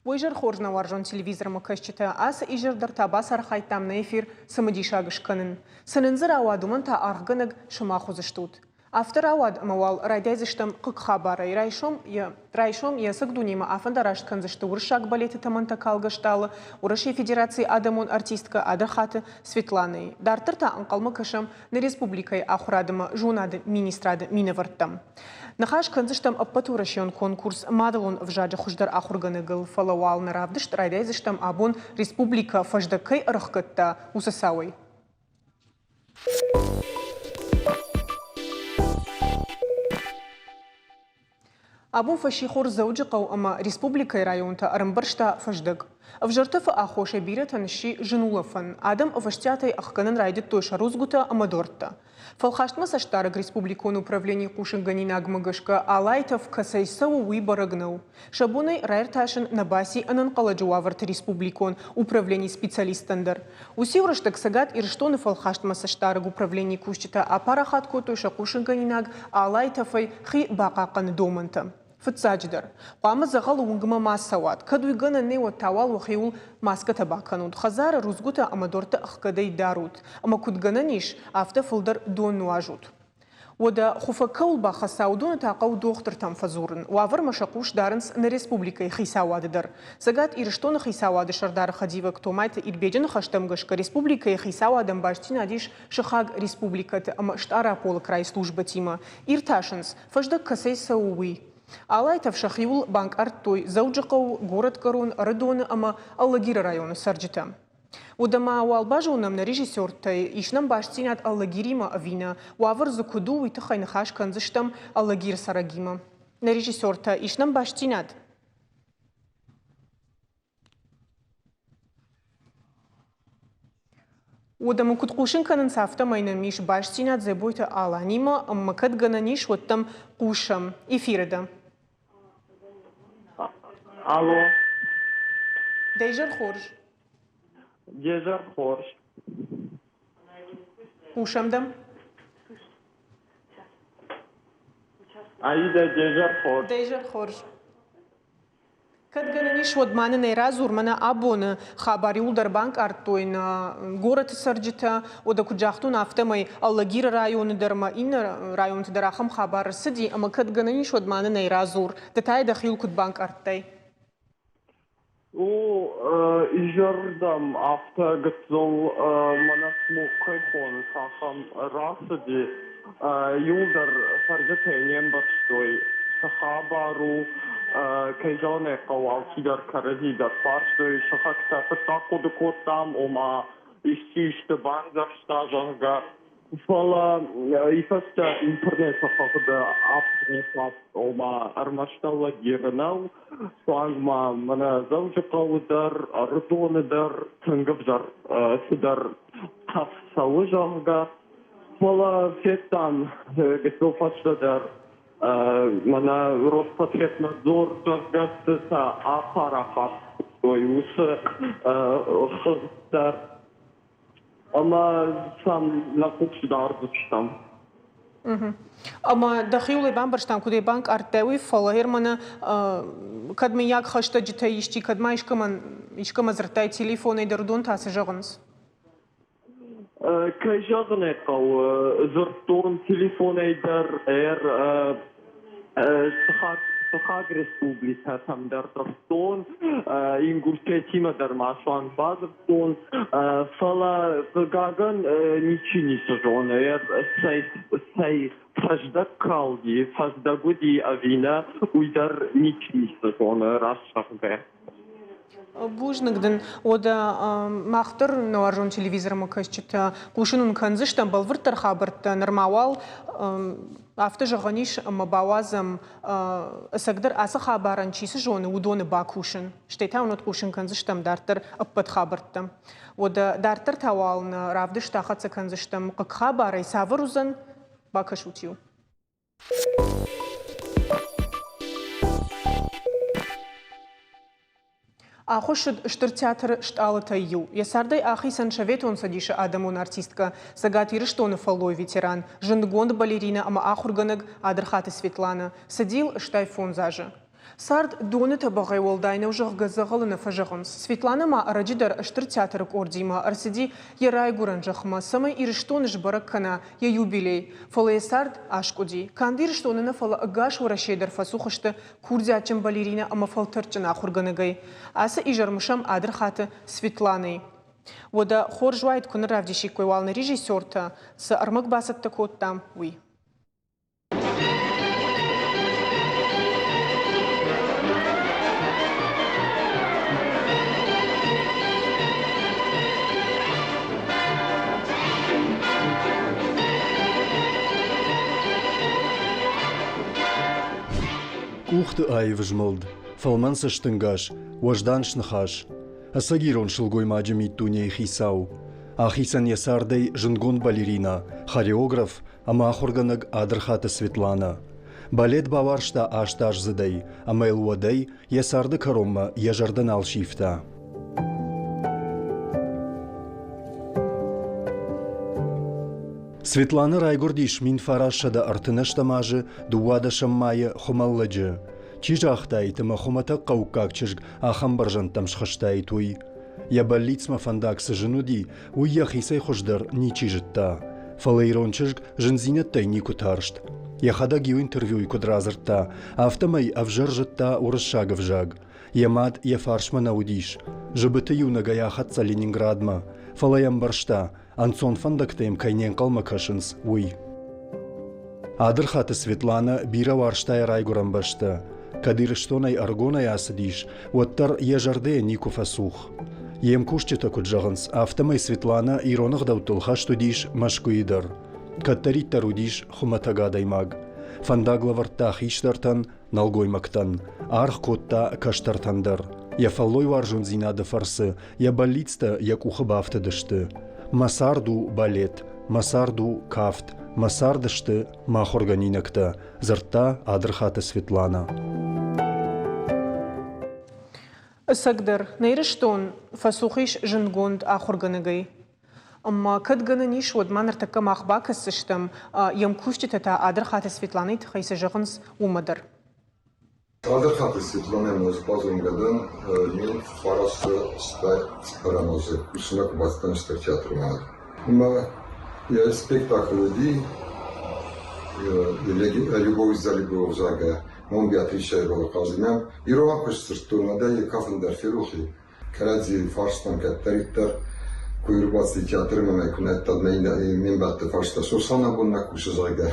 Уый изӕр хорз нӕ уарзон телевизормӕ кӕсджытӕ, ацы изӕр дӕр та бацархайдтам нӕ эфир цымыдисаг скӕнын. Цы нын дзы рауад, уымӕн та аргъгӕнӕг сымах уыдзыстут. Афтӕ рауад, ӕмӕ уал райдайдзыстӕм хъыг хабарӕй. Райсом йӕ райсом йӕ ӕцӕг дунемӕ афӕндараст кӕндзысты уырыссаг балеты тӕмӕнтӕ калгӕ стъалы, Уӕрӕсейы Федерацийы адӕмон артисткӕ Адырхаты Светланӕйы. Дарддӕр та ӕнхъӕлмӕ кӕсӕм нӕ республикӕйы ахуырады ӕмӕ зонады министрады минӕвӕрттӕм. Ныхас кӕндзыстӕм ӕппӕтуӕрӕсеон конкурс «Мадӕлон ӕвзаджы хуыздӕр ахуыргӕнӕгыл», фӕлӕ уал нӕ равдыст райдайдзыстӕм абон республикӕ фӕздӕг кӕй ӕрӕхгӕдта, уыцы цауӕй. Абон фӕссихор Дзӕуджыхъӕу ӕмӕ республикӕйы районтӕ ӕрӕмбӕрзта фӕздӕг. Ӕвзӕр тӕфы аххосӕй бирӕтӕн сси зын улӕфӕн. Адӕм ӕвӕстиатӕй ӕхгӕнын райдыдтой сӕ рудзгуытӕ ӕмӕ дуӕрттӕ. Фӕлхастмӕ цӕстдарӕг республикон управленийы хъусынгӕнинагмӕ гӕсгӕ Алайы тӕф кӕцӕй цӕуы, уый бӕрӕг нӕу. Сӕ бон ӕй раиртасын нӕ баци ӕнӕнхъӕлӕджы уавӕрты республикон управленийы специалисттӕн дӕр. Уыциу рӕстӕг Цӕгат Ирыстоны фӕлхастмӕ цӕстдарӕг управленийы кусджытӕ апарахат кодтой сӕ хъусынгӕнинаг Алайы тӕфӕй хи бахъахъхъӕны домӕнтӕ. Фыццаджыдӕр, хъуамӕ дзӕгъӕлы уынгмӕ ма цӕуат, кӕд уый гӕнӕн нӕй, уӕд та уал уӕхиуыл маскӕтӕ бакӕнут, хӕдзары рудзгуытӕ ӕмӕ дуӕрттӕ ӕхгӕдӕй дарут, ӕмӕ куыд гӕнӕн ис, афтӕ фылдӕр дон нуазут. Уӕдӕ хуыфӕг кӕуыл бахӕца, уыдоны та хъӕуы дохтыртӕм фӕдзурын. Уавӕрмӕ сӕ хъус дарынц нӕ республикӕйы хицауады дӕр. Цӕгат Ирыстоны хицауады сӕрдары хӕдивӕг Томайты Ирбеджы ныхӕстӕм гӕсгӕ республикӕйы хицауадӕн бастдзинад ис сыхаг республикӕты ӕмӕ Стъараполы крайы службӕтимӕ. Иртасынц, фӕздӕг кӕцӕй цӕуы, уый. Алайтӕ сӕхиуыл банкъардтой Дзӕуджыхъӕуы, Горӕтгӕрон, Ӕрыдоны ӕмӕ Алагиры районы цӕрджытӕ. Уӕдӕ ма уал базонӕм нӕ режиссертӕй, ис нӕм бастдзинад Алагиримӕ ӕви нӕ, уавӕр дзы куыд у, уый тыххӕй ныхас кӕндзыстӕм Алагиры цӕрӕгимӕ. Нӕ режиссертӕ, ис нӕм бастдзинад? Уӕдӕ мын куыд хъусын кӕнынц, афтӕмӕй нӕм ис бастдзинад Дзӕбойты Аланимӕ ӕмӕ кӕд гӕнӕн ис, уӕд дӕм хъусӕм. Эфиры дӕ. Алло. Дӕ изӕр хорз. Де зӕр хорз. Хъусӕм дӕм. Аида, де зӕр хорз. Дӕ изӕр хорз. Кӕд гӕнӕн ис, уӕд ма нын ӕй радзур, мӕнӕ абоны хабар иууылдӕр банкъардтой нӕ горӕты цӕрджытӕ. Уӕдӕ куыд загътон, афтӕмӕй Алагиры районы дӕр ӕмӕ иннӕ районты дӕр ахӕм хабар ӕрцыди, ӕмӕ кӕд гӕнӕн ис, уӕд ма нын ӕй радзур. Ды та йӕ дӕхиуыл куыд банкъардтай? О, изӕрырдӕм афтӕ гыццыл мӕнӕ смог кӕй хонынц, ахӕм рацыди. Иуылдӕр цӕрджытӕй не мбӕрстой, цы хабар у, кӕй зӕгъын ӕй хъӕуы, алчидӕр кӕрӕдзи дӕр фарстой. Сыхӕгтӕ фыццаг хъуыды кодтам, ома исчи исты бандзӕрста, зӕгъгӕ. Фӕлӕ уый фӕстӕ интернеты хыгъды афтӕ ома ӕрмӕст Алагиры нӕу, суанг ма мӕнӕ Дзӕуджыхъӕуы дӕр, Ӕрыдоны дӕр тынг ӕвзӕр цыдӕр тӕф цӕуы, зӕгъгӕ. Фӕлӕ федтам гыццыл фӕстӕдӕр мӕнӕ Роспотребнадзор, зӕгъгӕ, цы апарахат кодтой, уыцы хыгъд дӕр. Ӕмӕ сӕм нӕ хъус дардзыстӕм. Ӕмӕ дӕхиуыл бамбӕрстам, куыд ӕй банкъардтай, уый, фӕлӕ Германы кӕд мыййаг хӕстӕджытӕй исчи, кӕд ма искӕмӕн искӕмӕ дзырдтай телефонӕй дӕр, уыдон та цы зӕгъынц? Кӕй зӕгъын ӕй хъӕуы, дзырдтон телефонӕй дӕр, сыхаг сыхаг республикӕтӕм дӕр дзырдтон, Ингушетимӕ дӕр ма суанг бадзырдтон, фӕлӕ хъыгагӕн ничи ницы зоны, цӕй цӕй фӕздӕг калди, фӕздӕг уыди ӕви нӕ, уый дӕр ничи ницы зоны, раст зӕгъгӕйӕ. Бузныг дын. Уӕдӕ мах дӕр нӕ уарзон телевизормӕ кӕсджытӕ хъусын уын кӕндзыстӕм бӕлвырддӕр хабӕрттӕ. Нырма уал афтӕ зӕгъӕн ис, ӕмӕ бауадзӕм ӕцӕгдӕр ацы хабарӕн чи цы зоны, уыдоны бакусын. Стӕй та уын уӕд хъусын кӕндзыстӕм дарддӕр ӕппӕт хабӕрттӕ. Уӕдӕ дарддӕр та уал нӕ равдыст ахӕццӕ кӕндзыстӕм хъыг хабарӕй цавӕр уыдзӕн, бакӕсут-иу. Ахуыссыд Стыр театры стъалытӕй иу. Йӕ цардӕй ахицӕн Советон Цӕдисы адӕмон артисткӕ, Цӕгат Ирыстоны фӕллойы ветеран, зындгонд балеринӕ ӕмӕ ахуыргӕнӕг Адырхаты Светланӕ. Цыди йыл 85 азы. Цард доны тӕбӕгъӕй уӕлдай нӕу, зӕгъгӕ, дзӕгъӕлы нӕ фӕзӕгъынц. Светланӕ ма ӕрӕджы дӕр Стыр театры къордимӕ ӕрцыди йӕ райгуырӕн зӕхмӕ, цӕмӕй Ирыстоны сбӕрӕг кӕна йӕ юбилей. Фӕлӕ йӕ цард аскъуыди. Канд Ирыстоны нӕ, фӕлӕ ӕгас Уӕрӕсейы дӕр фӕцух сты курдиатджын балеринӕ ӕмӕ фӕлтӕрдджын ахуыргӕнӕгӕй. Ацы изӕр мысӕм Адырхаты Светланӕйы. Уӕдӕ хорз уаид, куы нын равдисиккой уал нӕ режиссертӕ, цы ӕрмӕг бацӕттӕ кодтам, уый. Къухты аив змӕлд, фӕлмӕн цӕстӕнгас, уӕздан сныхас. Ӕцӕг ирон сылгоймаджы миддунейы хицау. Ахицӕн йӕ цардӕй зындгонд балеринӕ, хореограф ӕмӕ ахуыргӕнӕг Адырхаты Светланӕ. Балет бауарзта астаздзыдӕй ӕмӕ йыл уӕдӕй йӕ царды кӕронмӕ йӕ зӕрдӕ нал сивта. Светланӕ райгуырдис 1938 азы 12 майы Хуымӕллӕджы. Чи загътаид, ӕмӕ хуымӕтӕг хъӕуккаг чызг ахӕм бӕрзӕндтӕм схызтаид, уый. Йӕ бӕллицмӕ фӕндаг цы зын уыди, уый йӕхицӕй хуыздӕр ничи зыдта. Фӕлӕ ирон чызг зындзинӕдтӕй никуы тарст. Йӕхӕдӕг иу интервьюйы куыд радзырдта, афтӕмӕй ӕвзӕр зыдта уырыссаг ӕвзаг. Йӕ мад йӕ фарсмӕ нӕ уыдис. Зыбыты иунӕгӕй ахӕццӕ Ленинградмӕ, фӕлӕ йӕ ӕмбӕрста, ӕнцон фӕндӕгтӕ йӕм кӕй не нхъӕлмӕ кӕсынц, уый. Адырхаты Светланӕ бирӕ уарзта йӕ райгуырӕн бӕстӕ. Кӕд Ирыстонӕй ӕрыгонӕй ацыдис, уӕддӕр йӕ зӕрдӕйӕ никуы фӕцух. Йе мкусджытӕ куыд зӕгъынц, афтӕмӕй Светланӕ ирон ӕгъдӕуттыл хӕст уыдис Мӕскуыйы дӕр. Кӕддӕриддӕр уыдис хуымӕтӕг адӕймаг. Фӕндаг лӕвӕрдта хистӕртӕн, нӕлгоймӕгтӕн, аргъ кодта кӕстӕртӕн дӕр. Йӕ фӕллойуарзондзинады фӕрцы йӕ бӕллицтӕ йӕ къухы бафтыдысты. Мӕ цард у балет, мӕ цард у кафт, мӕ цард сты мӕ ахуыргӕнинӕгтӕ, дзырдта Адырхаты Светланӕ. Ӕцӕгдӕр, нӕ Ирыстон фӕцух ис зындгонд ахуыргӕнӕгӕй. Ӕмӕ кӕд гӕнӕн ис, уӕд ма ныртӕккӕ мах бакӕсдзыстӕм, йе мкусджытӕ та Адырхаты Светланӕйы тыххӕй цы зӕгъынц, уымӕ дӕр. Адырхаты Светланӕмӕ ӕз базонгӕ дӕн 1904 азы кусынмӕ куы бацыдтӕн Стыр театрмӕ. Ӕмӕ йӕ спектакль уыди «Любовь за любовь», зӕгъгӕ, ном Беатричӕйы ролы хъазынӕн. Ирон куыст дзырдтон, уӕдӕ йӕ кафын дӕр ферох и. Кӕрӕдзийы фарстам кӕддӕриддӕр куы ӕрбацыди театрмӕ мӕ куы нӕдтад мӕ ме мбӕлтты фарста, Сослан абон нӕ кусы, зӕгъгӕ.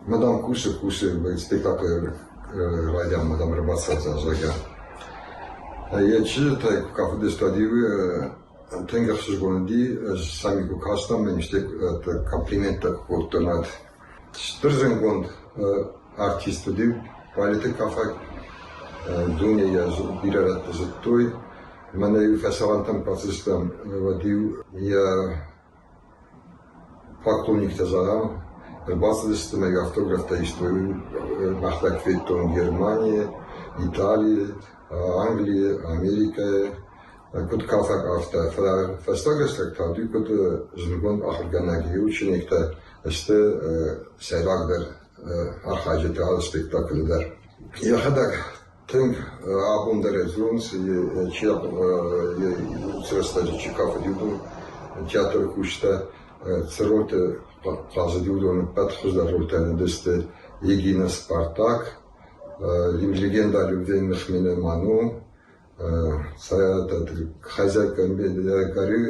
Мадам кусы, кусы, спектакль райдиан мадам ӕрбацӕудзӕн, зӕгъгӕ. Йӕ чызджытӕй куы кафыдысты, уӕд-иу тынг ӕхсызгон уыди, ӕз сӕм куы кастӕн, мӕ исты комплименттӕ куы кодтон, уӕд. Стыр зындгонд артист уыди, балеты кафӕг, дунейӕ бирӕ рӕтты зыдтой. Мӕнӕ-иу фӕсарӕнтӕм бацыдыстӕм, уӕд-иу йӕ поклонниктӕ зӕгъӕм, ӕрбацыдысты мӕ автографтӕ истой, мӕхӕдӕг федтон Германийы, Италийы, Английы, Америкӕйы, куыд кафӕг, афтӕ. Фӕлӕ фӕстаг рӕстӕг та уый куыд зындгонд ахуыргӕнӕг, йе учениктӕ сты сӕйрагдӕр архайджытӕ алы спектаклы дӕр. Йӕхӕдӕг тынг абон дӕр дзурынц, чи уыцы рӕстӕджы чи кафыди, уыдон театры кусджытӕ цы рольты хъазыди, уыдон ӕппӕт хуыздӕр рольтӕ уыдысты Егина Спартак, Легенда о любви Мехмене Ману, хозяйка горы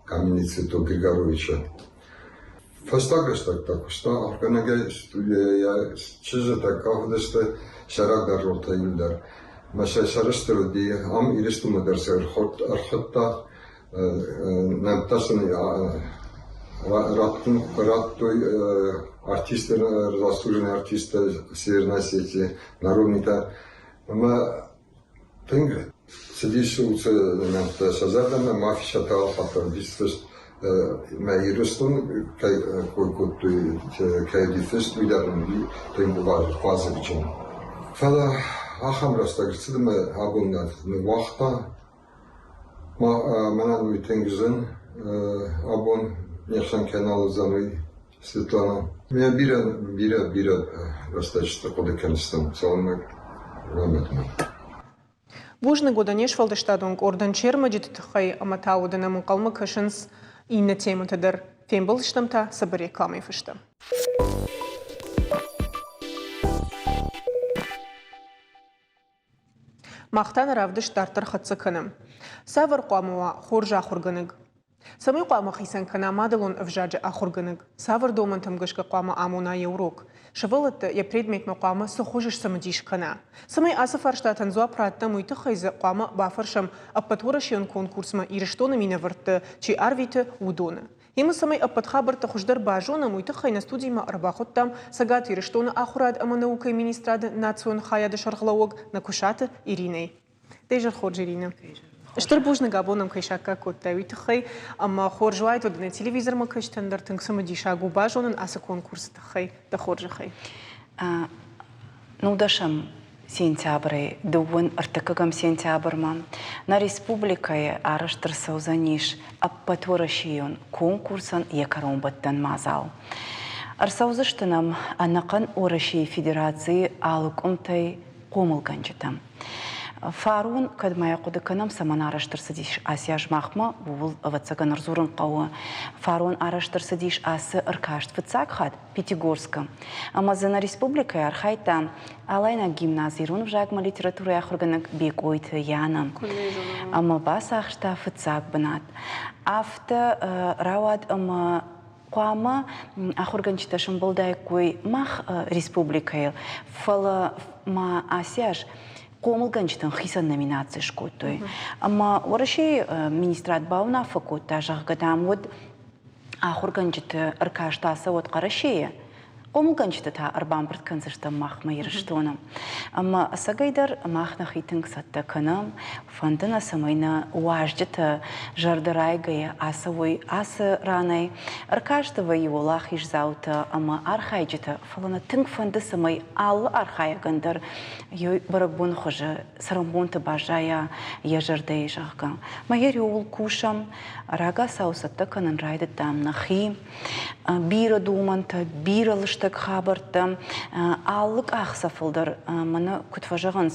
каменный цветок Григоровича. Фӕстаг рӕстӕг та куыста ахуыргӕнӕгӕй студийӕ чызджытӕ кафыдысты сӕйрагдӕр ролтӕ иу дӕр. Мӕ сӕ сӕрыстыр уыди, ам Ирыстонмӕ дӕр сӕ ӕрхуыдта, нӕмттӕ сын радтой артисты, заслуженные артисты Северной Осетии, народнитӕ. Ӕмӕ Тынг цыдис уыцы нӕмттӕ сӕ зӕрдӕмӕ, ма фисӕтӕ алхатт уыдис фыст. Мӕ Ирыстон кӕй кой кодтой, кӕй уыди фыст, уый дӕр уыди тынг вазыгджын. Фӕлӕ ахӕм рӕстӕг ӕрцыд ӕмӕ абон нӕ ныууагъта. Мӕнӕн уый тынг зын абон не хсӕн кӕй нал уыдзӕн, уый. Светлана, мӕ бирӕ, бирӕ, бирӕ рӕстӕджыты хъуыды кӕныстӕм, цалынмӕ рамӕтмӕ. Бузныг уыд не сфӕлдыстадон къордӕн се рмӕджыты тыххӕй ӕмӕ та уыдон ӕнхъӕлмӕ кӕсынц иннӕ темӕтӕ дӕр. Фембӕлдыстӕм та цыбыр рекламӕйы фӕстӕ. Мах та нӕ равдыст дарддӕр хӕццӕ кӕнӕм. Цавӕр хъуамӕ уа хорз ахуыргӕнӕг? Цӕмӕй хъуамӕ хицӕн кӕна мадӕлон ӕвзаджы ахуыргӕнӕг? Цавӕр домӕнтӕм гӕсгӕ хъуамӕ амона йӕ урок? Сывӕллӕттӕ йӕ предметмӕ хъуамӕ цы хуызы сцымыдис кӕна? Цӕмӕй ацы фарстатӕн дзуапп раттӕм, уый тыххӕй дзы хъуамӕ бафӕрсӕм ӕппӕтуӕрӕсейон конкурсмӕ Ирыстоны минӕвӕртты чи арвиты, уыдоны. Йемӕ цӕмӕй ӕппӕт хабӕрттӕ хуыздӕр базонӕм, уый тыххӕй нӕ студимӕ ӕрбахуыдтам Цӕгат Ирыстоны Ахуырад ӕмӕ наукӕйы министрады национ хайады сӕргълӕууӕг Нӕкуысаты Иринӕйы. Дӕ изӕр хорз, Иринӕ. Стыр бузныг абон нӕм кӕй саккаг кодтай, уый тыххӕй. Ӕмӕ хорз уаид, уӕд нӕ телевизормӕ кӕсджытӕн дӕр тынг цымыдисаг у базонын ацы конкурсы тыххӕй, дӕ хорзӕхӕй. Нудӕсӕм сентябрӕй дыууын ӕртыккӕгӕм сентябрмӕ нӕ республикӕйы арӕзт ӕрцӕудзӕнис ӕппӕтуӕрӕсейон конкурсӕн йӕ кӕронбӕттӕн мадзал. Ӕрцӕудзысты нӕм ӕнӕхъӕн Уӕрӕсейы Федерацийы алы къуымтӕй хъомылгӕнджытӕ. Фарон, кӕд ма йӕ хъуыды кӕнӕм, цӕмӕн арӕзт ӕрцыдис ацы аз махмӕ, ууыл, ӕвӕццӕгӕн, ӕрдзурын хъӕуы. Фарон арӕзт ӕрцыдис ацы ӕркаст фыццаг хатт Пятигорскы. Ӕмӕ дзы нӕ республикӕйы архайдта Алайнаг гимназ ирон ӕвзагмӕ литературӕйы ахуыргӕнӕг Бекъойты Яна. Ӕмӕ бацахста фыццаг бынат. Афтӕ рауад ӕмӕ хъуамӕ ахуыргӕнджытӕ сӕмбӕлдаиккой мах республикӕйыл, фӕлӕ ма ацы аз хъомылгӕнджытӕн хицӕн номинаци скодтой. Ӕмӕ Уӕрӕсейы министрад бауынаффӕ кодта, зӕгъгӕ, дам, уӕд ахуыргӕнджыты ӕркаст ацӕуӕд Хъӕрӕсейы, хъомылгӕнджыты та ӕрбамбырд кӕндзыстӕм махмӕ Ирыстоны. Ӕмӕ ӕцӕгӕйдӕр мах нӕхи тынг цӕттӕ кӕнӕм, фӕнды нӕ, цӕмӕй нӕ уазджытӕ зӕрдӕрайгӕйӕ ацӕуой ацы ранӕй. Ӕркасты вӕййы уӕлахиздзаутӕ ӕмӕ архайджытӕ, фӕлӕ нӕ тынг фӕнды, цӕмӕй алы архайӕгӕн дӕр бӕрӕгбоны хуызы цӕрӕнбонты баззайа йӕ зӕрдӕйы, зӕгъгӕ. Мӕ йӕ риуыл кусӕм, рагацау цӕттӕ кӕнын райдыдтам нӕхи. Бирӕ домӕнтӕ, бирӕ лыстӕг хабӕрттӕ. Алы къахдзӕфыл дӕр мӕнӕ куыд фӕзӕгъынц,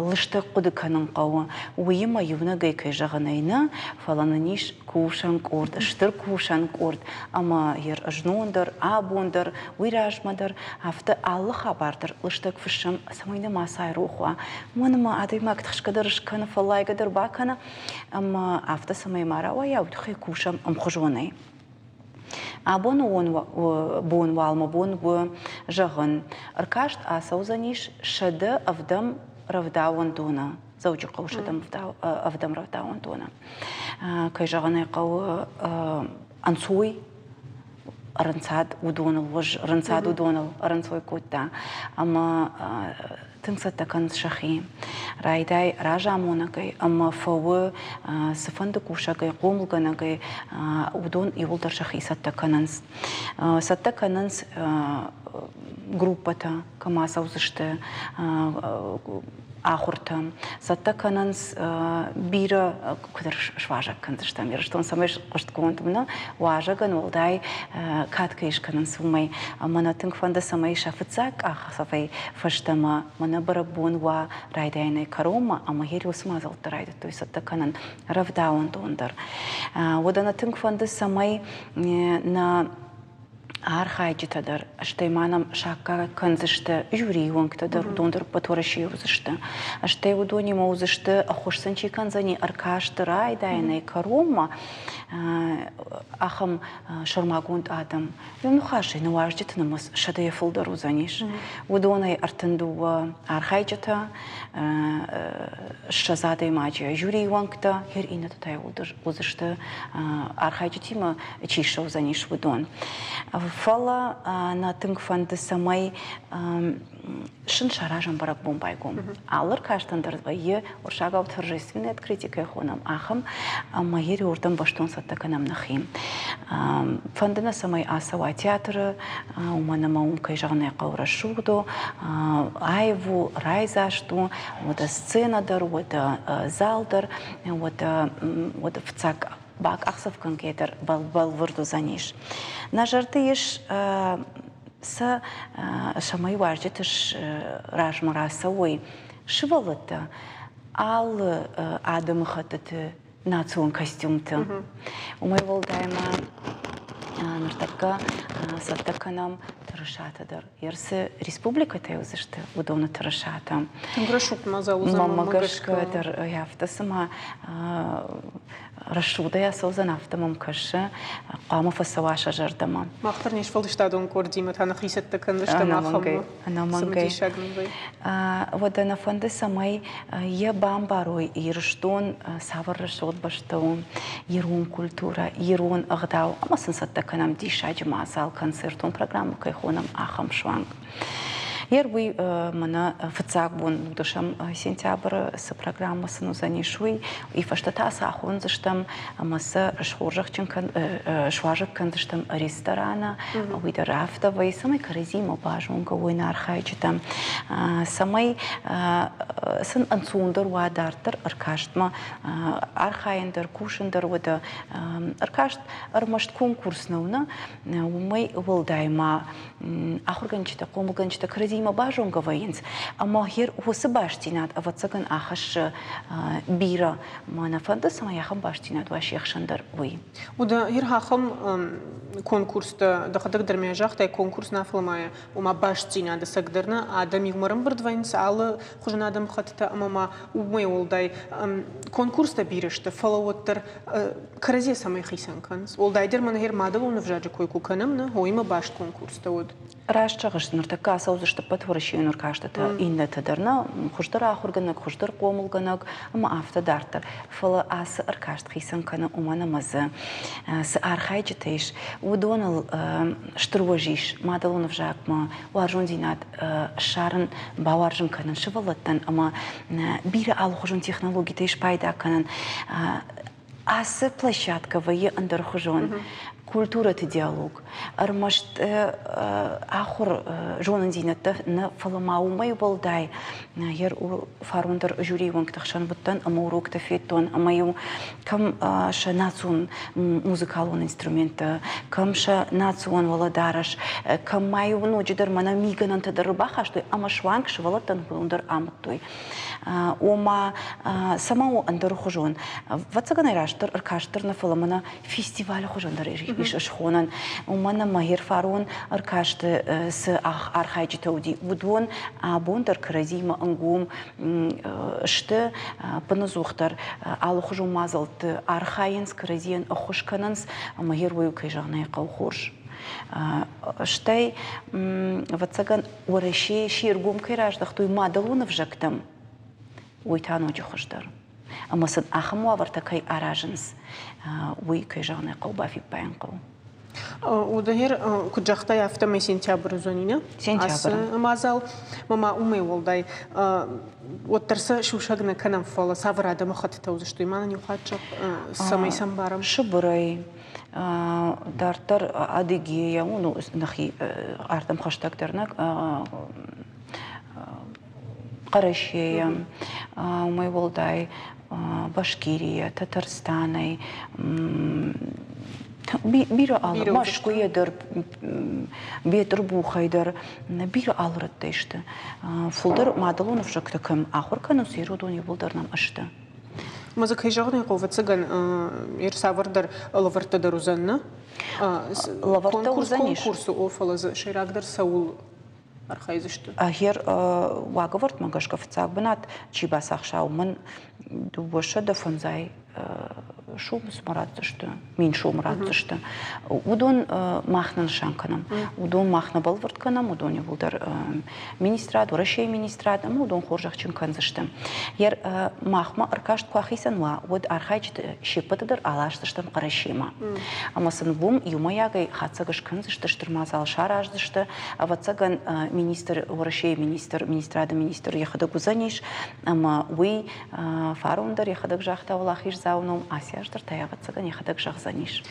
лыстӕг хъуыды кӕнын хъӕуы. Уыимӕ иунӕгӕй кӕй зӕгъын ӕй нӕ, фӕлӕ нын ис кусӕн къорд, стыр кусӕн къорд ӕмӕ йӕ знон дӕр, абон дӕр, уый размӕ дӕр афтӕ алы хабар дӕр лыстӕг фыссӕм, цӕмӕй нӕ мацы айрох уа. Уымӕн ӕмӕ адӕймаг тыхсгӕ дӕр скӕны, фӕллайгӕ дӕр бакӕны ӕмӕ афтӕ цӕмӕй ма рауайа, уый тыххӕй кусӕм ӕмхуызонӕй. Абоны бон уал мӕ бон у зӕгъын, ӕркаст ацӕудзӕнис 107 рӕвдауӕндоны, Дзӕуджыхъӕуы 107 рӕвдауӕндоны. Кӕй зӕгъын ӕй хъӕуы, ӕнцой ӕрӕнцад уыдоныл, ӕрӕнцад уыдоныл ӕрӕнцой кодта ӕмӕ тынг цӕттӕ кӕнынц сӕхи. Райдай разамонӕгӕй ӕмӕ фӕуы цыфӕнды кусӕгӕй, хъомылгӕнӕгӕй, уыдон иууылдӕр сӕхи цӕттӕ кӕнынц. Цӕттӕ кӕнынц группӕтӕ, кӕм ацӕудзысты ахуыртӕ. Цӕттӕ кӕнынц бирӕ куыд суазӕг кӕндзыстӕм Ирыстон, цӕмӕй хъуыстгонд у нӕ уазӕгӕн уӕлдай кад кӕй скӕнынц, уымӕй. Ӕмӕ нӕ тынг фӕнды, цӕмӕй сӕ фыццаг къахдзӕфӕй фӕстӕмӕ мӕнӕ бӕрӕгбон уа райдайӕнӕй кӕронмӕ, ӕмӕ гъер уыцы мадзӕлттӕ райдыдтой цӕттӕ кӕнын рӕвдауӕндон дӕр. Уӕдӕ нӕ тынг фӕнды, цӕмӕй нӕ архайджытӕ дӕр, стӕй ма нӕм саккаг кӕндзысты жюрийы уӕнгтӕ дӕр, уыдон дӕр ӕппӕт Уӕрӕсейы уыдзысты. Стӕй уыдонимӕ уыдзысты, ӕххуыс сын чи кӕндзӕни ӕркасты райдайӕнӕй кӕронмӕ, ахӕм сӕрмагонд адӕм. Иу ныхасӕй нӕ уазджыты нымӕц сӕдӕйӕ фылдӕр уыдзӕнис. Уыдонӕй 32 архайджытӕ, 20 адӕймаджы жюрийы уӕнгтӕ, иннӕтӕ та уыдзысты архайджытимӕ чи ссӕудзӕнис, уыдон. Фӕлӕ нӕ тынг фӕнды, цӕмӕй сын саразӕм бӕрӕгбон байгом. Алы ӕркастӕн дӕр вӕййы уырыссагау торжественный открытие кӕй хонӕм, ахӕм, ӕмӕ йӕ уырдӕм бӕстон цӕттӕ кӕнӕм нӕхи. Фӕнды нӕ, цӕмӕй ацӕуа театры, уымӕн ӕмӕ уым, кӕй зӕгъын ӕй хъӕуы, рӕсугъд у, аив у, райдзаст у, уӕдӕ сценӕ дӕр, уӕдӕ зал дӕр, уӕдӕ, уӕдӕ фыццаг. бакъахдзӕф кӕнгӕйӕ дӕр бӕлвырд уыдзӕнис. Нӕ зӕрды ис сӕ цӕмӕй уазджыты размӕ рацӕуой сывӕллӕттӕ алы адӕмыхӕттыты национ костюмты. Уымӕй уӕлдай ма ныртӕккӕ цӕттӕ кӕнӕм тырысатӕ дӕр. Ерсы республикӕтӕ уыдзысты уыдоны тырысатӕ. Тынг рӕсугъд мадзал уыдзӕн. Мӕнмӕ гӕсгӕ дӕр афтӕ цыма рӕсугъдӕй ацӕудзӕн, афтӕ мӕм кӕсы. Хъуамӕ фӕцӕуа сӕ зӕрдӕмӕ. Мах дӕр не сфӕлдыстадон къордимӕ та нӕхи цӕттӕ кӕндзыстӕм ахӕммӕ. Ӕнӕмӕнгӕй. Уӕдӕ нӕ фӕнды, цӕмӕй йӕ бамбарой, Ирыстон цавӕр рӕсугъд бӕстӕ у, ирон культурӕ, ирон ӕгъдау, ӕмӕ сын цӕттӕ кӕнӕм диссаджы мадзал, концертон программӕ кӕй хонӕм, ахӕм суанг. Ер уый мӕнӕ фыццаг бон дӕсӕм сентябры цы программӕ сын уыдзӕнис, уый, уый фӕстӕ та сӕ ахондзыстӕм ӕмӕ сӕ схорзӕхджын кӕн, суазӕг кӕндзыстӕм рестораны, уый дӕр афтӕ вӕййы, цӕмӕй кӕрӕдзимӕ базонгӕ уой нӕ архайджытӕ, цӕмӕй сын ӕнцондӕр уа дарддӕр ӕркастмӕ архайын дӕр, кусын дӕр уӕдӕ ӕркаст ӕрмӕст конкурс нӕу, нӕ, уымӕй уӕлдай ма ахуыргӕнджытӕ, хъомылгӕнджытӕ кӕрӕдзимӕ базонгӕ вӕййынц, ӕмӕ уыцы бастдзинад, ӕвӕццӕгӕн, ахӕссы бирӕ. Мӕ нӕ фӕнды, цӕмӕй ахӕм бастдзинад уа се хсӕн дӕр, уый. Уыд ахӕм конкурстӕ, дӕхӕдӕг дӕр мӕ загътай, конкурс нӕ фӕлмайы, ома бастдзинады цӕгдӕр нӕ адӕм иумӕ ӕрӕмбырд вӕййынц алы хуызӕн адӕмыхӕттытӕ ӕмӕ ма уымӕй уӕлдай конкурстӕ бирӕ сты, фӕлӕ уӕддӕр кӕрӕдзийӕ цӕмӕй хицӕн кӕнынц? Уӕлдайдӕр мӕнӕ гъер мадӕлон ӕвзаджы кой куы кӕнӕм, нӕ уыимӕ баст конкурстӕ уыд. Раст зӕгъыс, ныртӕккӕ ацӕудзысты ӕппӕт уӕрӕсейон ӕркастытӕ, иннӕтӕ дӕр нӕ, хуыздӕр ахуыргӕнӕг, хуыздӕр хъомылгӕнӕг ӕмӕ афтӕ дарддӕр. Фӕлӕ ацы ӕркаст хицӕн кӕны уымӕн ӕмӕ дзы цы архайджытӕ ис, уыдоныл стыр уӕз ис мадӕлон ӕвзагмӕ уарзондзинад ссарын, бауарзын кӕнын сывӕллӕттӕн ӕмӕ бирӕ алыхуызон технологитӕй спайда кӕнын. Ацы площадкӕ вӕййы ӕндӕрхуызон культурӕты диалог. Ӕрмӕст ахуыр зонындзинӕдтӕ нӕ, фӕлӕ ма уымӕй уӕлдай фарон дӕр жюрийы уӕнгты хсӕн уыдтӕн ӕмӕ уроктӕ федтон ӕмӕ-иу кӕм сӕ национ музыкалон инструменттӕ, кӕм сӕ национ уӕлӕдарӕс, кӕм ма-иу ноджыдӕр мӕнӕ мигӕнӕнтӕ дӕр ӕрбахастой ӕмӕ суанг сывӕллӕттӕн уыдон дӕр амыдтой. Ома, цӕмӕ у ӕндӕрхуызон? Ӕвӕццӕгӕн ӕй растдӕр ӕркаст дӕр нӕ, фӕлӕ мӕнӕ фестивалы хуызӕн дӕр ис схонӕн. Уымӕн ӕмӕ Ерфарон ӕркасты цы архайджытӕ уыди, уыдон абон дӕр кӕрӕдзимӕ ӕнгом сты, ӕппынӕдзухдӕр алыхуызон мадзӕлтты архайынц, кӕрӕдзийӕн ӕххуыс кӕнынц, ӕмӕ гъер уый, кӕй зӕгъын ӕй хъӕуы, хорз. Стӕй, ӕвӕццӕгӕн, Уӕрӕсейы се ргом кӕй раздӕхтой мадӕлон ӕвзӕгтӕм, уый та ноджы хуыздӕр. Ӕмӕ сын ахӕм уавӕртӕ кӕй аразынц, уый, кӕй зӕгъын ӕй хъӕуы, бафиппайын хъӕуы. Удагер, куыд загътай, афтӕмӕй сентябры уыдзӕни, нӕ? Сентябры. Ацы мадзал. Мама, уымӕй уӕлдай, уӕддӕр сӕ сусӕг нӕ кӕнӕм, фӕлӕ цавӕр адӕмыхӕттытӕ уыдзысты, ма нын иу хатт зӕгъ, цӕмӕй сӕм барӕм? Сыбырӕй, Дарддӕр Адыгея у, ну, нӕхи ардӕм хӕстӕгдӕр нӕ Хъӕрӕсейӕ, уымӕй уӕлдай Башкирийӕ, Татарстанӕй, бирӕ алы Мӕскуыйӕ дӕр, Бетъырбухӕй дӕр бирӕ алы рӕттӕй сты. Фылдӕр мадӕлон ӕвзӕгтӕ кӕм ахуыр кӕнынц, уыдон иууылдӕр нӕм сты. Ӕмӕ дзы кӕй зӕгъын ӕй хъӕуы, ӕвӕццӕгӕн, ир цавӕрдӕр лӕвӕрттӕ дӕр уыдзӕн, нӕ? Лӕвӕрттӕ уыдзӕнис. Конкурсы о, фӕлӕ дзы сӕйрагдӕр цӕуыл архайдзысты? Ӕгӕр уагӕвӕрдмӕ гӕсгӕ фыццаг бынат чи бацахса, уымӕн 205 сомы цыма ратдзысты, 1000 сомы ратдзысты. Уыдон мах нӕ нысан кӕнӕм. Уыдон мах нӕ бӕлвырд кӕнӕм, уыдон иууылдӕр министрад, Уӕрӕсейы министрад ӕмӕ уыдон хорзӕхджын кӕндзысты. Йӕ махмӕ ӕркаст куы ахицӕн уа, уӕд архайджыты се ппӕты дӕр аласдзыстӕм Хъӕрӕсемӕ. Ӕмӕ сын уым иумӕйагӕй хатдзӕг скӕндзысты, стыр мадзал сараздзысты. Ӕвӕццӕгӕн, министр, Уӕрӕсейы министр, министрады министр йӕхӕдӕг уыдзӕнис, ӕмӕ уый Фарон дӕр йӕхӕдӕг загъта уӕлахиздзауы ном, ацы аз дӕр та ӕвӕццӕгӕн йӕхӕдӕг зӕгъдзӕнис.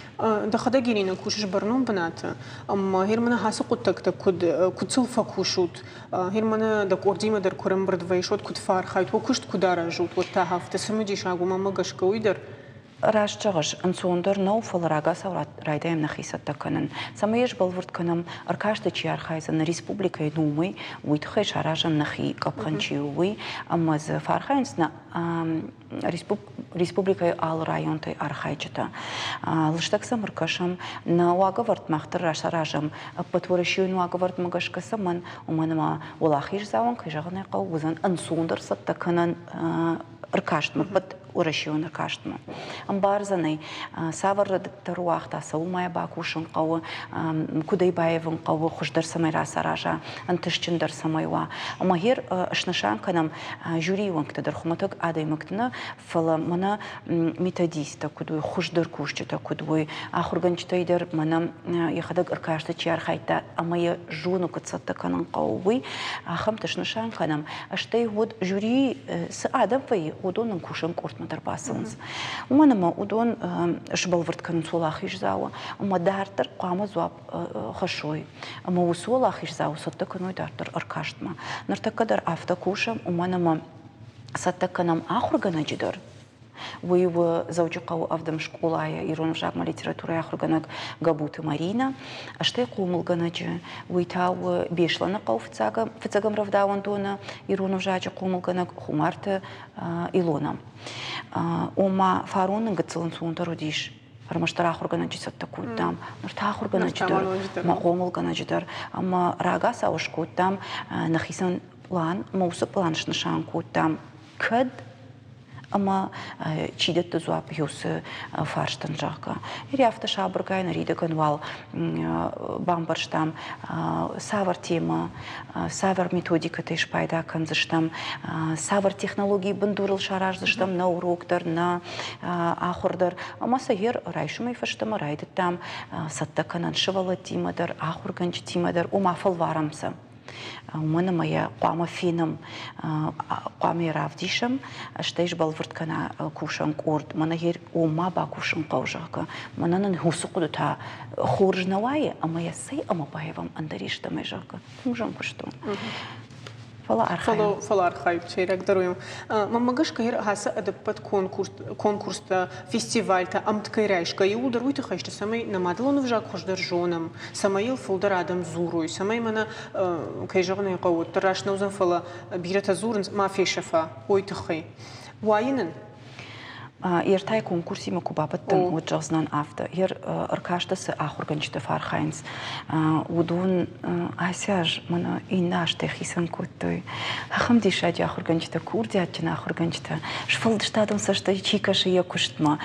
Дӕхӕдӕг Ирина кусыс бӕрнон бынаты, ӕмӕ Германы ацы хъуыддӕгтӕ куыд, куыд сыл фӕкусут? Германы дӕ къордимӕ дӕр куы рӕмбырд вӕййыс, уӕд куыд фӕархайут, уӕ куыст куыд аразут, уӕд та афтӕ цымыдисаг у мӕнмӕ гӕсгӕ уый дӕр. Раст зӕгъыс, ӕнцондӕр нӕу, фӕлӕ рагацау райдайӕм нӕхи цӕттӕ кӕнын. Цӕмӕй йӕ сбӕлвырд кӕнӕм, ӕркасты чи архайдзӕн нӕ республикӕйы номӕй, уый тыххӕй саразӕм нӕхи къӕпхӕн чи у, уый, ӕмӕ дзы фӕархайынц нӕ республикӕйы алы районтӕй архайджытӕ. Лыстӕг сӕм ӕркӕсӕм, нӕ уагӕвӕрд мах дӕр рацаразӕм ӕппӕтуӕрӕсейон уагӕвӕрдмӕ гӕсгӕ цӕмӕн, уымӕн ӕмӕ уӕлахиздзауӕн, кӕй зӕгъын ӕй хъӕуы, уыдзӕн ӕнцондӕр цӕттӕ кӕнӕн ӕркастмӕ, ӕппӕт уӕрӕсейон ӕркастмӕ. Ӕмбардзӕн ӕй, цавӕр рӕдыдтӕ руагъта, цӕуыл ма йӕ бакусын хъӕуы, куыд ӕй баивын хъӕуы, хуыздӕр цӕмӕй рацараза, ӕнтыстджындӕр цӕмӕй уа. Ӕмӕ гъер снысан кӕнӕм жюрийы уӕнгтӕ дӕр хуымӕтӕг адӕймӕгты нӕ, фӕлӕ мӕнӕ методисттӕ куыд уой, хуыздӕр кусджытӕ куыд уой, ахуыргӕнджытӕй дӕр мӕнӕ йӕхӕдӕг ӕркасты чи архайдта ӕмӕ йӕ зоны, куыд цӕттӕ кӕнын хъӕуы, уый, ахӕмты снысан кӕнӕм. Стӕй уӕд жюрийы цы адӕм вӕййы, уыдон нын кусӕн къордмӕ дӕр бацӕуынц. Уымӕн ӕмӕ уыдон сбӕлвырд кӕнынц уӕлахиздзауы ӕмӕ дарддӕр хъуамӕ дзуапп хӕссой. Ӕмӕ уыцы уӕлахиздзауы цӕттӕ кӕной дарддӕр ӕркастмӕ. Ныртӕккӕ дӕр афтӕ кусӕм, уымӕн ӕмӕ цӕттӕ кӕнӕм ахуыргӕнӕджы дӕр. Уый у Дзӕуджыхъӕуы ӕвдӕм скъолайы ирон ӕвзагмӕ литературӕйы ахуыргӕнӕг Габуты Маринӕ, стӕй хъомылгӕнӕджы. Уый та у Беслӕны хъӕуы фыццӕгӕм рӕвдауӕндоны ирон ӕвзаджы хъомылгӕнӕг Хумарты Илона. Ома фарон нын гыццыл ӕнцондӕр уыдис ӕрмӕстдӕр ахуыргӕнӕджы цӕттӕ кодтам, ныр та ахуыргӕнӕджы дӕр, мӕ хъомылгӕнӕджы дӕр. Ӕмӕ рагацау скодтам нӕхицӕн пълан, ӕмӕ уыцы пълан снысан кодтам, кӕд ӕмӕ чи дӕтты дзуапп уыцы фарстӕн, зӕгъгӕ. Ири афтӕ сабыргай ныридӕгӕн уал бамбӕрстам, цавӕр темӕ, цавӕр методикӕтӕй спайда кӕндзыстӕм, цавӕр технологийы бындурыл сараздзыстӕм нӕ урок дӕр, нӕ ахуыр дӕр. Ӕмӕ сӕ гъер райсомӕй фӕстӕмӕ райдыдтам цӕттӕ кӕнын сывӕллӕттимӕ дӕр, ахуыргӕнджытимӕ дӕр, ома фӕлварӕм сӕ. Уымӕн ӕмӕ йӕ хъуамӕ фенӕм, хъуамӕ йӕ равдисӕм, стӕй сбӕлвырд кӕна кусӕн къорд. Мӕнӕ йӕ омма бакусын хъӕуы, зӕгъгӕ. Мӕнӕ нын уыцы хъуыды та хорз нӕ уайы ӕмӕ йӕ цӕй ӕмӕ баивӕм ӕндӕр истӕмӕй, зӕгъгӕ. Тынг зын куыст у. Фӕлӕ архайӕм. Фӕлӕ архайут, сӕйрагдӕр уый у. Мӕнмӕ гӕсгӕ ацы ӕдӕппӕт конкурстӕ, фестивальтӕ ӕмткӕй райсгӕ иууылдӕр уый тыххӕй сты, цӕмӕй нӕ мадӕлон ӕвзаг хуыздӕр зонӕм, цӕмӕй йыл фылдӕр адӕм дзурой, цӕмӕй мӕнӕ, кӕй зӕгъын ӕй хъӕуы, уӕддӕр раст нӕ уыдзӕн, фӕлӕ бирӕтӕ дзурынц, ма фесӕфа, уой тыххӕй. Уайы нын? Ӕртӕ конкурсимӕ куы бабӕттӕм, уӕд зӕгъдзынӕн афтӕ. Йе ркасты цы ахуыргӕнджытӕ фӕархайынц, уыдон ацы аз мӕнӕ иннӕ азтӕй хицӕн кодтой. Ахӕм диссаджы ахуыргӕнджытӕ, курдиатджын ахуыргӕнджытӕ, сфӕлдыстадон цӕстӕй чи кӕсы йӕ куыстмӕ,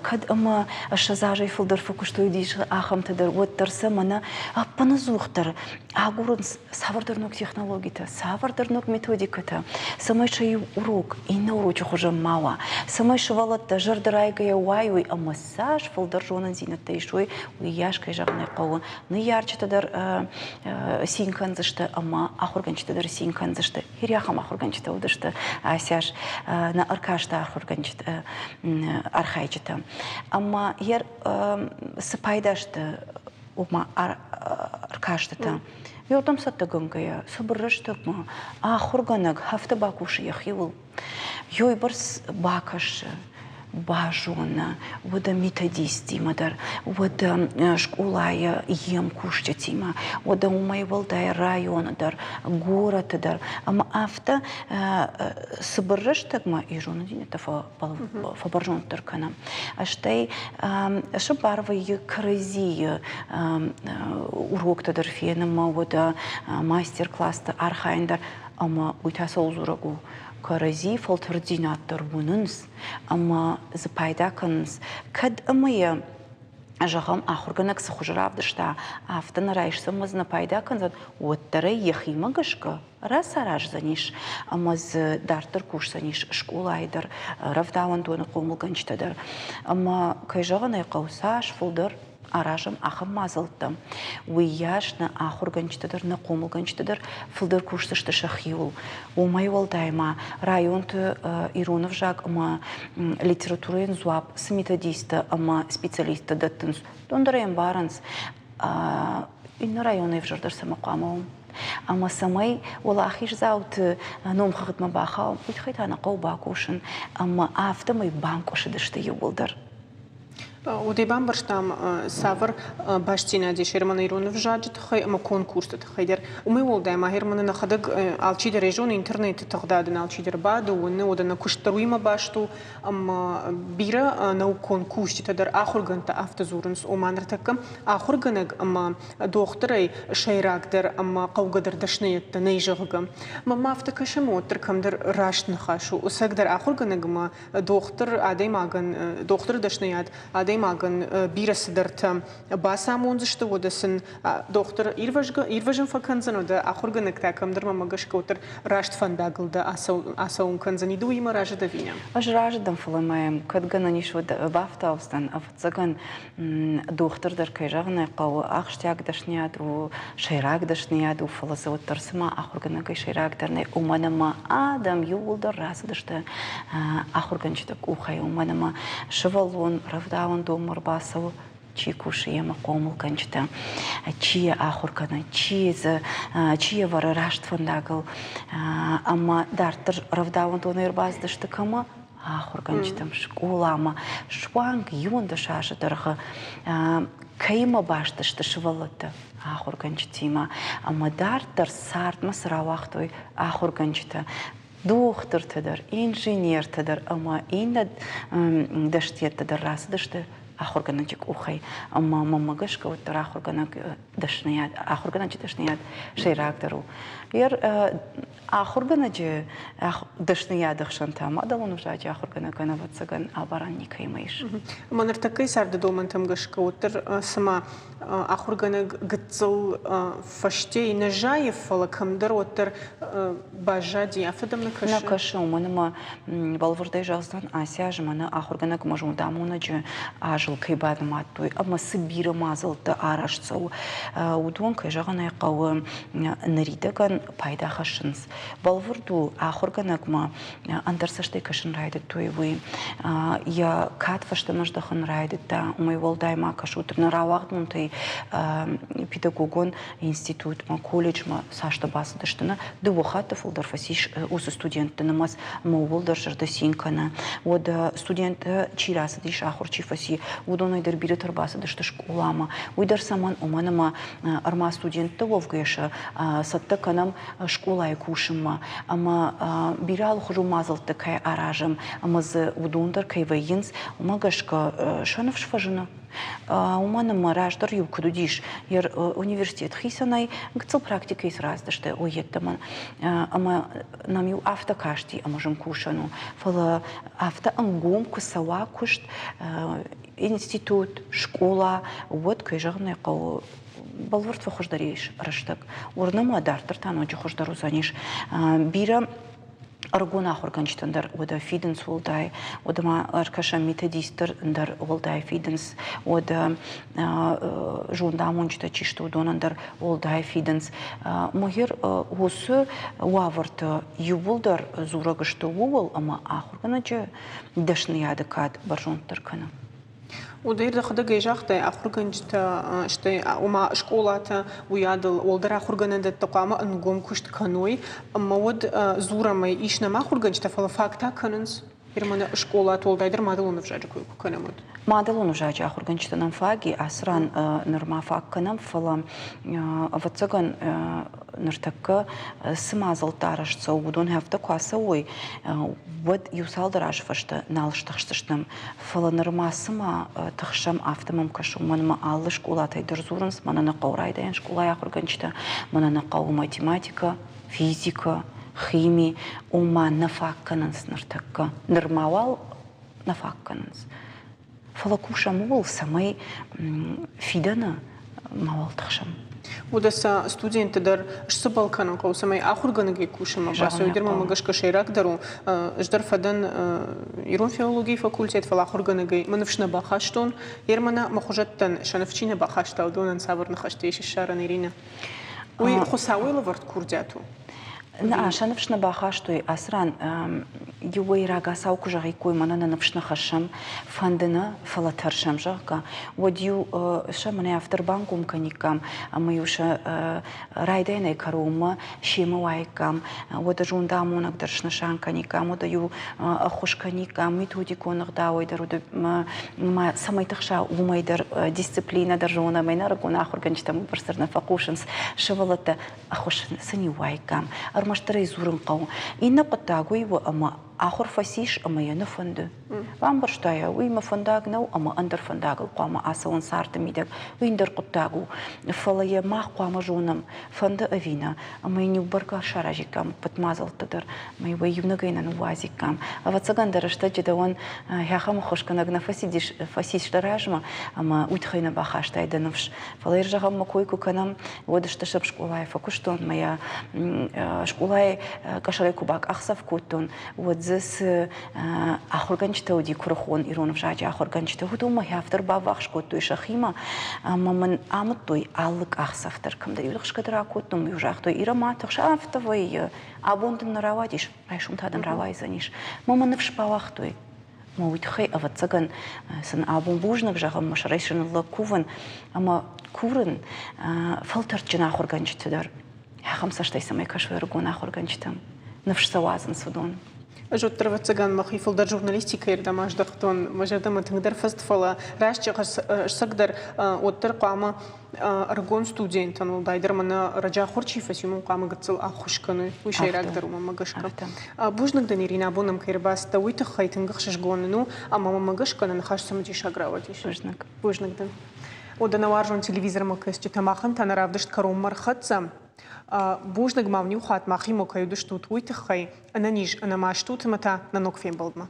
кӕд ӕмӕ 20 азӕй фылдӕр фӕкуыстой уыдис ахӕмтӕ дӕр, уӕддӕр сӕ мӕнӕ ӕппынӕдзухдӕр агурынц цавӕрдӕр ног технологитӕ, цавӕрдӕр ног методикӕтӕ, цӕмӕй сӕ иу урок иннӕ урочы хуызӕн ма уа, цӕмӕй сывӕллӕттӕ зӕрдӕрайгӕйӕ уайой ӕмӕ цас фылдӕр зонындзинӕдтӕ исой, уыйас, кӕй зӕгъын ӕй хъӕуы, ныййарджытӕ дӕр цин кӕндзысты ӕмӕ ахуыргӕнджытӕ дӕр цин кӕндзысты. Бирӕ ахӕм ахуыргӕнджытӕ уыдысты асиас нӕ ӕркасты ахуыргӕнджытӕ, архайджытӕ. Ӕмӕ цы пайда сты ома ӕркастытӕ. Уырдӕм цӕттӕгӕнгӕйӕ цыбыр рӕстӕгмӕ ахуыргӕнӕг афтӕ бакусы йӕхиуыл, уыйбӕрц бакӕсы, базоны, уӕдӕ методисттимӕ дӕр, уӕдӕ скъолайы йе мкусджытимӕ, уӕдӕ уымӕй уӕлдай районы дӕр, горӕты дӕр. Ӕмӕ афтӕ цыбыр рӕстӕгмӕ ирон зонддзинӕдтӕ фӕбӕрзонддӕр кӕнӕм. Стӕй сыбар вӕййы кӕрӕдзийы уроктӕ дӕр фенынмӕ, уӕдӕ мастер-классты архайын дӕр ӕмӕ уый та цӕуыл дзурӕг у? Кӕрӕдзийы фӕлтӕрддзинад дӕр уынынц ӕмӕ дзы пайда кӕнынц. Кӕд ӕмӕ йӕ зӕгъӕм, ахуыргӕнӕг цы хуызы равдыста, афтӕ нӕ райсдзӕн ӕмӕ дзы нӕ пайда кӕндзӕн, уӕддӕр ӕй йӕхимӕ гӕсгӕ рацараздзӕнис ӕмӕ дзы дарддӕр кусдзӕнис скъолайы дӕр, рӕвдауӕндоны хъомылгӕнджытӕ дӕр. Ӕмӕ, кӕй зӕгъын ӕй хъӕуы, цас фылдӕр аразӕм ахӕм мадзӕлттӕ, уыйас нӕ ахуыргӕнджытӕ дӕр, нӕ хъомылгӕнджытӕ дӕр фылдӕр кусдзысты сӕхиуыл. Уымӕй уӕлдай ма районты ирон ӕвзаг ӕмӕ литературӕйӕн дзуапп цы методисттӕ ӕмӕ специалисттӕ дӕттынц, уыдон дӕр ӕй ӕмбарынц, иннӕ районӕй ӕвзӕрдӕр цӕмӕ хъуамӕ уӕм. Ӕмӕ цӕмӕй уӕлахиздзауты номхыгъдмӕ бахауӕм, уый тыххӕй та нӕ хъӕуы бакусын ӕмӕ афтӕмӕй банкъуысыдысты иууылдӕр. Уыдӕй бамбӕрстам, цавӕр бастдзинад ис Германы ирон ӕвзаджы тыххӕй ӕмӕ конкурсты тыххӕй дӕр. Уымӕй уӕлдай ма Германы нӕхӕдӕг алчидӕр ӕй зоны, интернеты тыгъдады алчидӕр бады, уыны, уӕдӕ нӕ куыст дӕр уыимӕ баст у. Ӕмӕ бирӕ наукон кусджытӕ дӕр, ахуыргӕндтӕ афтӕ дзурынц, ома ныртӕккӕ ахуыргӕнӕг ӕмӕ дохтырӕй сӕйрагдӕр ӕмӕ хъӕугӕдӕр дӕсныйӕдтӕ нӕй, зӕгъгӕ. Мӕнмӕ афтӕ кӕсы, ӕмӕ уӕддӕр кӕмдӕр раст ныхас у. Ӕцӕгдӕр ахуыргӕнӕг ӕмӕ дохтыр адӕймагӕн, дохтыры дӕсныйад адӕймагӕн бирӕ цыдӕртӕ бацамондзысты, уӕдӕ сын дохтыр ирвӕзын фӕкӕндзӕн, уӕдӕ ахуыргӕнӕг та кӕмдӕр мӕмӕ гӕсгӕ уӕддӕр раст фӕндагыл дӕ ацӕуын кӕндзӕни. Ды уыимӕ разы дӕ ӕви нӕ? Ӕз разы дӕн, фӕлӕ мӕм кӕд гӕнӕн ис, уӕд бафтаудзӕн. Ӕвӕццӕгӕн, дохтыр дӕр, кӕй зӕгъын ӕй хъӕуы, ахсджиаг дӕсныйад у, сӕйраг дӕсныйад у, фӕлӕ дзы уӕддӕр цыма ахуыргӕнӕгӕй сӕйрагдӕр нӕй, уымӕн ӕмӕ адӕм иууылдӕр рацыдысты ахуыргӕнджыты къухӕй, уымӕн ӕмӕ сывӕллон рӕвдауӕндонмӕ ӕрбацӕуы, чи кусы йемӕ хъомылгӕнджытӕ, чи йӕ ахуыр кӕны, чи дзы чи йӕ вӕры раст фӕндагыл ӕмӕ дарддӕр рӕвдауӕндонӕй ӕрбацыдысты кӕмӕ ахуыргӕнджытӕм, скъоламӕ, суанг 11 азы дӕргъы кӕимӕ баст сты сывӕллӕттӕ ахуыргӕнджытимӕ ӕмӕ дарддӕр цардмӕ цы рауагътой ахуыргӕнджытӕ, дохтыртӕ дӕр, инженертӕ дӕр ӕмӕ иннӕ дӕсныйӕдтӕ дӕр рацыдысты ахуыргӕнӕджы къухӕй. Ӕмӕ мӕнмӕ гӕсгӕ уӕддӕр ахуыргӕнӕг дӕсныйад, ахуыргӕнӕджы дӕсныйад сӕйрагдӕр у. Ахуыргӕнӕджы дӕсныйады хсӕн та мадӕлон ӕвзаджы ахуыргӕнӕгӕн, ӕвӕццӕгӕн, абарӕн никӕимӕ ис. Ӕмӕ ныртӕккӕйы царды домӕнтӕм гӕсгӕ уӕддӕр цыма ахуыргӕнӕг гыццыл фӕстейы нӕ зайы, фӕлӕ кӕмдӕр уӕддӕр баззади, афтӕ дӕм нӕ кӕсы? Нӕ кӕсы, уымӕн ӕмӕ бӕлвырдӕй зӕгъдзӕн, ацы аз мӕнӕ ахуыргӕнӕг ӕмӕ зондамонӕджы азыл кӕй банымадтой ӕмӕ цы бирӕ мадзӕлттӕ арӕзт цӕуы, уыдон, кӕй зӕгъын ӕй хъӕуы, ныридӕгӕн пайда хӕссынц. Бӕлвырд у, ахуыргӕнӕгмӕ ӕндӕр цӕстӕй кӕсын райдыдтой, уый. Йӕ кад фӕстӕмӕ здӕхын райдыдта. Уымӕй уӕлдай ма кӕсут, нӕ рауагъдонтӕй педагогон институтмӕ, колледжмӕ цастӕ бацыдысты, нӕ дыууӕ хатты фылдӕр фӕцис уыцы студентты нымӕц ӕмӕ ууыл дӕр зӕрдӕ цин кӕны. Уӕдӕ студенттӕ чи рацыдис, ахуыр чи фӕци, уыдонӕй дӕр бирӕтӕ ӕрбацыдысты скъоламӕ. Уый дӕр цӕмӕн? Уымӕн ӕмӕ ӕрмӕст студенттӕ уӕвгӕйӕ сӕ цӕттӕ кӕнӕм скъолайы кусынмӕ ӕмӕ бирӕ алыхуызон мадзӕлттӕ кӕй аразӕм ӕмӕ дзы уыдон дӕр кӕй вӕййынц, уымӕ гӕсгӕ сӕ ныфс фӕзыны. Уымӕн ӕмӕ раздӕр-иу куыд уыдис, йӕ университет хицӕнӕй гыццыл практикӕйы цы рацыдысты, уый йеддӕмӕ. Ӕмӕ нӕм-иу афтӕ касти, ӕмӕ зын кусӕн у. Фӕлӕ афтӕ ӕнгом куы цӕуа куыст, институт, скъола, уӕд, кӕй зӕгъын ӕй хъӕуы, бӕлвырд фӕхуыздӕр ис рӕстӕг. Уырны мӕ, дарддӕр та ноджы хуыздӕр уыдзӕнис. Бирӕ ӕрыгон ахуыргӕнджытӕн дӕр уӕдӕ фидынц уӕлдай, уӕдӕ ма ӕркӕсӕм методисттӕн дӕр уӕлдай фидынц, уӕдӕ зондамонджытӕ чи сты, уыдонӕн дӕр уӕлдай фидынц. Могер уыцы уавӕрты иууылдӕр дзурӕг сты ууыл, ӕмӕ ахуыргӕнӕджы дӕсныйады кад бӕрзонддӕр кӕны. Уӕдӕй дӕхӕдӕг ӕй загътай, ахуыргӕнджытӕ, стӕй ома скъолатӕ уыйадыл уӕлдӕр ахуыргӕнӕндӕттӕ хъуамӕ ӕнгом куыст кӕной, ӕмӕ уӕд дзурӕм ӕй, ис нӕм ахуыргӕнджытӕ, фӕлӕ фаг та кӕнынц. Германы скъолаты уӕлдайдӕр мадӕлон ӕвзаджы кой куы кӕнӕм, уӕд. Мадӕлон ӕвзаджы ахуыргӕнджытӕ нӕм фаг и, ацы ран нырма фаг кӕнӕм, фӕлӕ, ӕвӕццӕгӕн, ныртӕккӕ цы мадзӕлттӕ арӕзт цӕуы, уыдон афтӕ куы ацӕуой, уӕд иу цалдӕр азы фӕстӕ нал стыхсдзыстӕм. Фӕлӕ нырма цыма тыхсӕм, афтӕ мӕм кӕсы, уымӕн ӕмӕ алы скъолатӕй дӕр дзурынц, мӕнӕ нӕ хъӕуы райдайӕн скъолайы ахуыргӕнджытӕ, мӕнӕ нӕ хъӕуы математикӕ, физикӕ, хими, ома нӕ фаг кӕнынц ныртӕккӕ. Нырма уал нӕ фаг кӕнынц. Фӕлӕ кусӕм ууыл, цӕмӕй фидӕны мауал тыхсӕм. Уӕдӕ сӕ студентты дӕр сцыбӕл кӕнын хъӕуы, цӕмӕй ахуыргӕнӕгӕй кусынмӕ бацӕуой. Дӕр мӕмӕ гӕсгӕ сӕйрагдӕр у. Ӕз дӕр фӕдӕн ирон филологийы факультет, фӕлӕ ахуыргӕнӕгӕй мӕ ныфс нӕ бахастон. Ермана мӕ хуызӕттӕн сӕ ныфс чи нӕ бахаста, уыдонӕн цавӕр ныхӕстӕ ис ссарӕн, Иринӕ? Уый Хуыцауӕй лӕвӕрд курдиат у? Нӕ, сӕ ныфс нӕ бахастой. Ацы ран. Иуӕй рагацау куы зӕгъиккой, мӕнӕ нӕ ныфс нӕ хӕссӕм, фӕнды нӕ, фӕлӕ тӕрсӕм, зӕгъгӕ, уӕд-иу сӕ мӕнӕ афтӕ ӕрбангом кӕниккам ӕмӕ-иу сӕ райдайӕнӕй кӕронмӕ семӕ уаиккам, уӕдӕ зондамонӕг дӕр снысан кӕниккам, уӕдӕ-иу ӕххуыс кӕниккам методикон ӕгъдауӕй дӕр, уӕдӕ ма цӕмӕй тыхса, уымӕй дӕр дисциплинӕ дӕр зонӕм, ӕнӕрыгон ахуыргӕнджытӕм бӕрц дӕр нӕ фӕхъусынц сывӕллӕттӕ ӕххуыс сын-иу уаиккам, ӕрмӕстдӕр ӕй дзурын хъӕуы. Иннӕ хъуыддаг уый у, ӕмӕ ахуыр фӕцис ӕмӕ йӕ нӕ фӕнды. Бамбӕрста йӕ, уый мӕ фӕндаг нӕу ӕмӕ ӕндӕр фӕндагыл хъуамӕ ацӕуон царды мидӕг, уый ӕндӕр хъуыддаг у. Фӕлӕ йӕ мах хъуамӕ зонӕм, фӕнды ӕви нӕ, ӕмӕ йын иу бӕргӕ саразиккам ӕппӕт мадзӕлттӕ дӕр, ӕмӕ иу ӕй иунӕгӕй нӕ ныууадзиккам. Ӕвӕццӕгӕн, дӕ рӕстӕджы дӕуӕн ахӕм ӕххуысгӕнӕг нӕ фӕцис дӕ размӕ, ӕмӕ уый тыххӕй нӕ бахастай дӕ ныфс. Фӕлӕ йӕ зӕгъӕм, мӕ кой куы кӕнӕм, уӕд стӕсӕп скъолайы фӕкуыстон, мӕ йӕ скъолайы къӕсӕрӕй куы бакъахдзӕф кодтон, уӕд дзы цы ахуыргӕнджытӕ уыди, куырыхон ирон ӕвзаджы ахуыргӕнджытӕ, уыдон мӕ афтӕ баввахс кодтой сӕхимӕ ӕмӕ мын амыдтой алы къахдзӕф дӕр. Кӕмдӕр иу тыхсгӕ дӕр акодтон, иу загътой, Ира, ма тыхс, афтӕ вӕййы, абон дын нӕ рауадис, райсом та дын рауайдзӕнис. Мӕ мӕ ныфс бауагътой. Ӕмӕ уый тыххӕй, ӕвӕццӕгӕн, сын абон бузныг зӕгъын, мӕ сӕрӕй сын ныллӕг кувын ӕмӕ курын фӕлтӕрдджын ахуыргӕнджыты дӕр. Ахӕм цӕстӕй цӕмӕй кӕсой ӕрыгон ахуыргӕнджытӕм, ныфс сӕ уадзынц уыдон. Ӕз уӕддӕр, ӕвӕццӕгӕн, мӕхи фылдӕр журналистикӕйы рдӕм аздӕхтон, мӕ зӕрдӕмӕ тынгдӕр фӕцыд, фӕлӕ раст зӕгъыс, ӕцӕгдӕр уӕддӕр хъуамӕ ӕрыгон студентӕн, уӕлдайдӕр мӕнӕ раджы ахуыр чи фӕци, уымӕн хъуамӕ гыццыл ӕххуыс кӕной. Уый сӕйрагдӕр у мӕнмӕ гӕсгӕ. Бузныг дын, Иринӕ, абон нӕм кӕй ӕрбацыдтӕ, уый тыххӕй тынг ӕхсызгон нын у, ӕмӕ мӕнмӕ гӕсгӕ нӕ ныхас цымыдисаг рауадис. Бузныг. Бузныг дын. Уӕдӕ нӕ уарзон телевизормӕ кӕсджытӕ махӕн та нӕ равдыст кӕронмӕ ӕрхӕццӕ. Бузныг ма уын иу хатт махимӕ кӕй уыдыстут, уый тыххӕй. Ӕнӕниз, ӕнӕмаст ут ӕмӕ та нӕ ног фембӕлдмӕ.